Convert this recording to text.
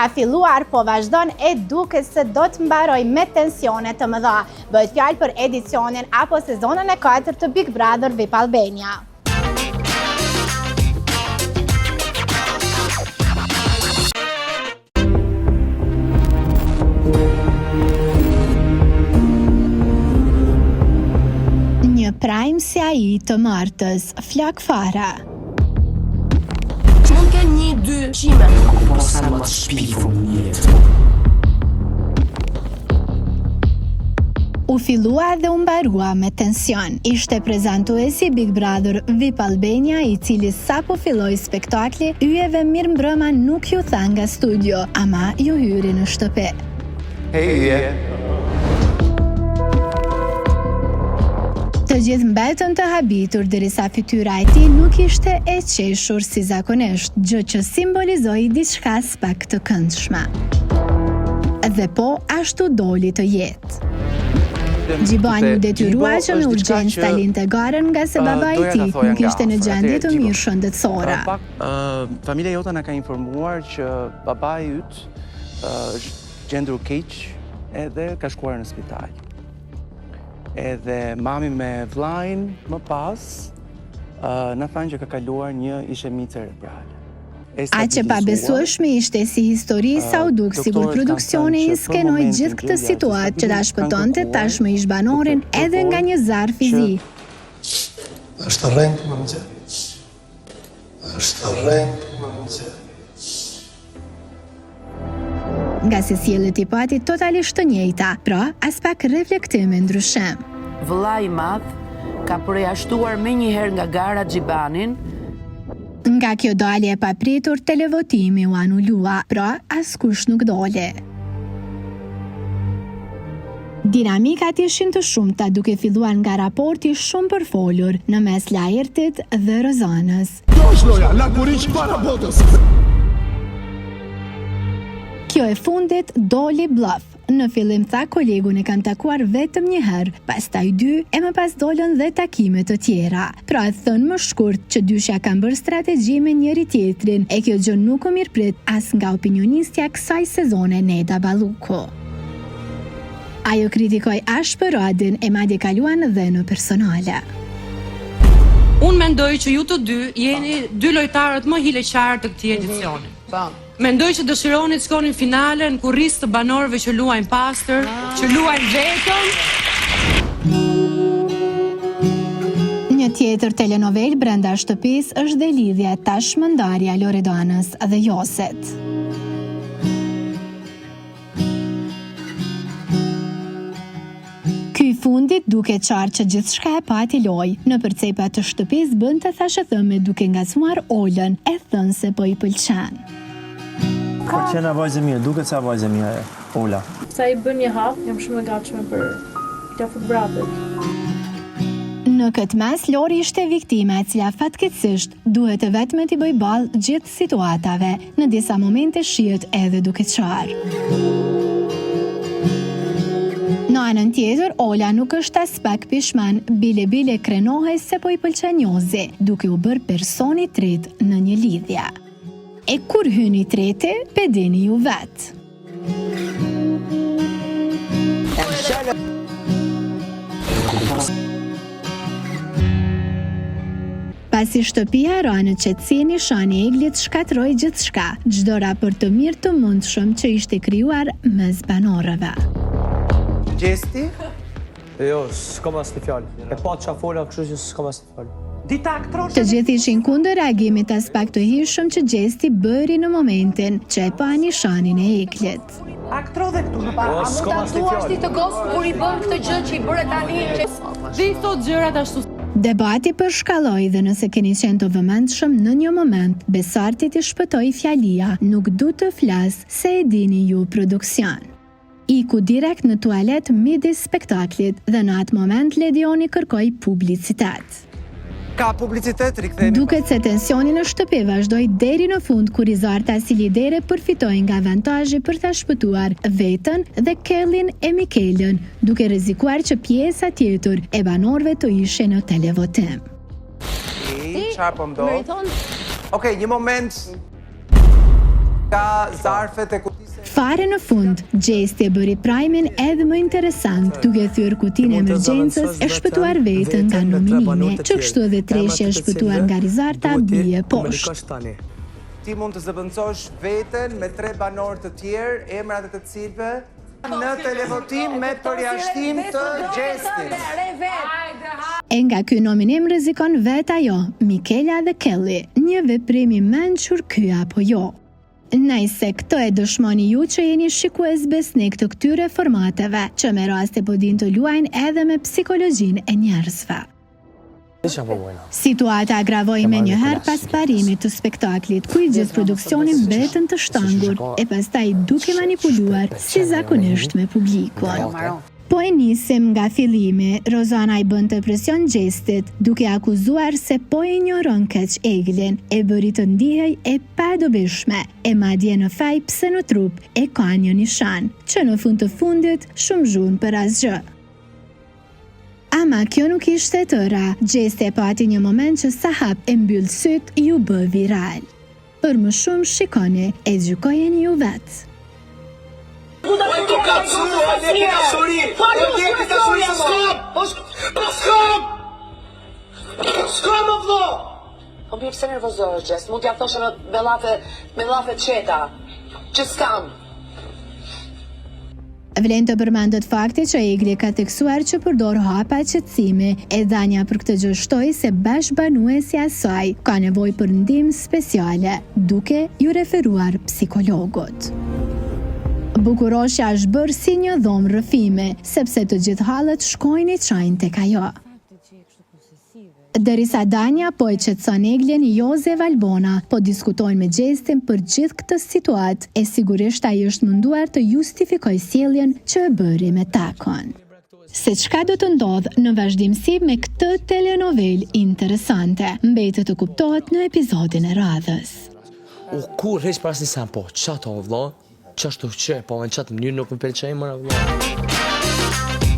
Ka filluar, po vazhdon e duket se do të mbarojë me tensione të mëdha. Bëhet fjalë për edicionin apo sezonin e 4 të Big Brother VIP Albania. Një prime si ai i të martës, flak fare. Mund të kenë një, dy qime. Po sa më të shpifur në jetë. U fillua dhe u mbarua me tension. Ishte prezantuesi Big Brother VIP Albania i cili sapo filloi spektakli, yjeve mirëmbrëma nuk ju tha nga studio, ama ju hyri në shtëpi. Hej yje. Të gjithë mbetën të habitur derisa fytyra e tij nuk ishte e qeshur si zakonisht, gjë që simbolizoi diçka aspak të këndshme. Dhe po ashtu doli të jetë. Xhibani u detyrua që me urgjencë ta linte garën ngase babai i tij nuk ishte në gjendje të mirë shëndetësore. Familja jote na ka informuar që babai yt është gjendur keq edhe ka shkuar në spital. Edhe mami me vllain më pas na thanë që ka kaluar një ishemi cerebrale. Aq e pabesueshme ishte si histori sa u duk sikur produksioni inskenoi gjithë këtë situatë që ta shpëtonte tashmë ish-banorin edhe nga një zarf i zi. Është rreng më nxjerr. Është rreng më nxjerr. Ngase sjelljet i pati totalisht të njëjta, pra aspak reflektim e ndryshim. Vëllai i madh ka përjashtuar menjëherë nga gara Xhibanin. Nga kjo dalje e papritur televotimi u anulua, pra askush nuk doli. Dinamikat ishin të shumta duke filluar nga raporti i shumëpërfolur në mes Laertit dhe Rozanës. Kjo është loja, lakuriq para botës. Kjo e fundit doli bluff. Në fillim tha kolegun e kam takuar vetëm një herë, pastaj dy, e më pas dolën dhe takime të tjera. Pra e thënë më shkurt që dyshja kanë bërë strategji me njëri-tjetrin, e kjo gjë nuk u mirëprit as nga opinionistja e kësaj sezone Neda Balluku. Ajo kritikoi ashpër Radin e madje kaluan dhe në personale. Unë mendoj që ju të dy jeni dy lojtarët më hileqarë të këtij edicioni. Po. Mendoj që dëshironi të shkoni në finale në kurriz të banorëve që luajnë pastër, që luajnë vetëm. Një tjetër telenovelë brenda shtëpisë është dhe lidhja e tashmë ndarja e Loredanës dhe Josit. Ky i fundit duke qarë që gjithçka e pati lojë, nëpër cepa të shtëpisë bënte thashethëme duke ngacmuar Olën e thënë se po i pëlqen. Po qenka vajzë e mirë, duket se vajzë e mirë, Ola. Sa i bën një hap, jam shumë e gatshme për t'ia fut vrapit. Në këtë mes, Lori ishte viktima e cila fatkeqësisht duhet e vetme t'i bëjë ballë gjithë situatave. Në disa momente shihet edhe duke qarë. Në anën tjetër, Ola nuk është aspak pishman, bile bile krenohej se po i pëlqen Jozi, duke u bërë personi i tretë në një lidhje. E kur hyn i treti, pe dini ju vetë. Pasi shtëpia ra në qetësi, nishani i Eglit shkatërroi gjithçka, çdo raport të mirë të mundshëm që ishte krijuar mes banorëve. Gjesti? Jo, s'kam asnjë fjalë. E pa ça fola, kështu që s'kam asnjë fjalë. Të gjithë ishin kundër reagimit aspak të hijshëm që Gjesti bëri në momentin që e pa nishanin e Eglit. Aktro dhe këtu në pa. A mund ta duash ti të gostë kur i bën këtë gjë që i bëre tani që Dhe i thotë gjërat ashtu. Debati përshkalloi dhe nëse keni qenë të vëmendshëm në një moment, Besartit i shpëtoi fjalia nuk du të flas se e dini ju produksion. Iku direkt në tualet midis spektaklit dhe në atë moment Ledioni kërkoi publicitet. Ka publicitet, rikthehemi. Duket se tensioni në shtëpi vazhdoi deri në fund kur Rizarta si lidere përfitoi nga avantazhi për ta shpëtuar veten dhe Kellin e Mikelën, duke rrezikuar që pjesa tjetër e banorëve të ishin në televotim. Çfarë po ndodh? Okej, një moment. Ka zarfet e kutisë. Fare në fund, Gjesti e bëri prajmin edhe më interesant, duke thyer kutinë e emergjencës e shpëtuar veten nga nominimi, që kështu edhe treshja e shpëtuar nga Rizarta bie poshtë. Ti mund të zëvendësosh veten me tre banorë të tjerë, emrat e të cilëve në televotim me përjashtim të Gjestit. E nga ky nominim rrezikon vetë ajo, Mikela dhe Kelly, një veprim i mençur ky apo jo. Nejse, këtë e dëshmoni ju që jeni shikues besnik të këtyre formateve, që me raste po dinë të luajnë edhe me psikologjinë e njerëzve. Situata agravoi menjëherë pas mbarimit të spektaklit, ku i gjithë produksioni mbetën të shtangur e pastaj duke manipuluar si zakonisht me publikun. Po e nisim nga fillimi, Rozana i bënte presion Gjestit, duke e akuzuar se po e injoron keq Eglin, e bëri të ndihej e padobishme, e madje në faj pse në trup e ka një nishan, që në fund të fundit shumë zhurmë për asgjë. Ama kjo nuk ishte e tëra, Gjesti e pati një moment që sa hap e mbyll sytë iu bë viral. Për më shumë shikoni e gjykojeni ju vetë. Po mirë pse nervozohesh Gjest, mund t'ja thoshe me llafe, me llafe të qeta, që s'kam. Vlen të përmendet fakti që Egli ka theksuar që përdor hapa qetësimi, e Danja për këtë gjë shtoi se bashkëbanuesja e saj ka nevojë për ndihmë speciale, duke iu referuar psikologut. Bukuroshja është bërë si një dhomë rrëfimi, sepse të gjithë hallet shkojnë i qajnë tek ajo. Derisa Danja po e qetëson Eglin, Jozi e Valbona po diskutojnë me Gjestin për gjithë këtë situatë e sigurisht ai është munduar të justifikojë sjelljen që e bëri me Takon. Se çka do të ndodhë në vazhdimësi me këtë telenovelë interesante, mbetet të kuptohet në episodin e radhës. U kurrë hiç për asnjë sen po qato o vlla, qashtu që po në qatë mënyrë nuk më pëlqej more vlla.